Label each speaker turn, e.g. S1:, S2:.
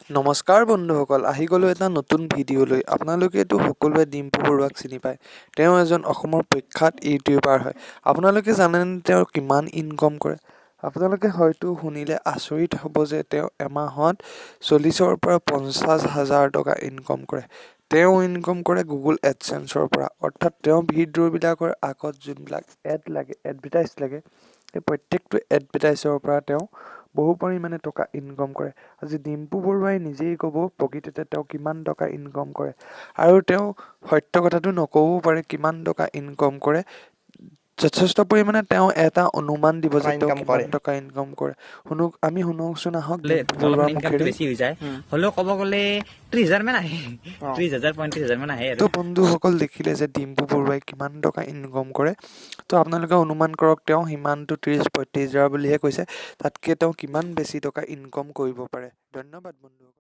S1: নমস্কাৰ বন্ধুসকল, আহি গ'লোঁ এটা নতুন ভিডিঅ' লৈ। আপোনালোকেতো সকলোৱে ডিম্পু বৰুৱাক চিনি পায়। তেওঁ এজন অসমৰ প্ৰখ্যাত ইউটিউবাৰ হয়। আপোনালোকে জানেনে তেওঁ কিমান ইনকম কৰে? আপোনালোকে হয়তো শুনিলে আচৰিত হ'ব যে তেওঁ এমাহত 40ৰ পৰা 50 হাজাৰ টকা ইনকম কৰে। তেওঁ ইনকম কৰে গুগল এডচেন্সৰ পৰা। অৰ্থাৎ তেওঁ ভিডিঅ'বিলাকৰ আগত যোনবিলাক এড লাগে, এডভাৰটাইজ লাগে, সেই প্ৰত্যেকটো এডভাৰটাইজৰ পৰা তেওঁ বহু পৰিমাণে টকা ইনকম কৰে। আজি ডিম্পু বৰুৱাই নিজেই ক'ব প্ৰকৃততে তেওঁ কিমান টকা ইনকম কৰে আৰু তেওঁ সত্য কথাটো নক'বও পাৰে কিমান টকা ইনকম কৰে। যথেষ্ট পৰিমাণে তেওঁ এটা অনুমান দিব যে তেওঁ
S2: ইনকাম
S1: কিমান
S2: কৰে।
S1: টকা ইনকম কৰে। শুনক, আমি শুনকচোন আহক
S3: হ'লে
S1: ডিম্পু
S3: অলপমান
S1: বৰুৱাৰ
S3: ইনকামটো
S1: মুখেৰে।
S3: বেছি হৈ যায়। হ'লেও ক'ব গ'লে 30 হাজাৰ মান আহে। 30 হাজাৰ, 35 হাজাৰ মান আহে আৰু।
S1: তো বন্ধুসকল, দেখিলে যে ডিম্পু বৰুৱাই কিমান টকা ইনকম কৰে। তো আপোনালোকে অনুমান কৰক, তেওঁ সিমানটো 30-35 হাজাৰ বুলিহে কৈছে, তাতকৈ তেওঁ কিমান বেছি টকা ইনকম কৰিব পাৰে। ধন্যবাদ বন্ধুসকল।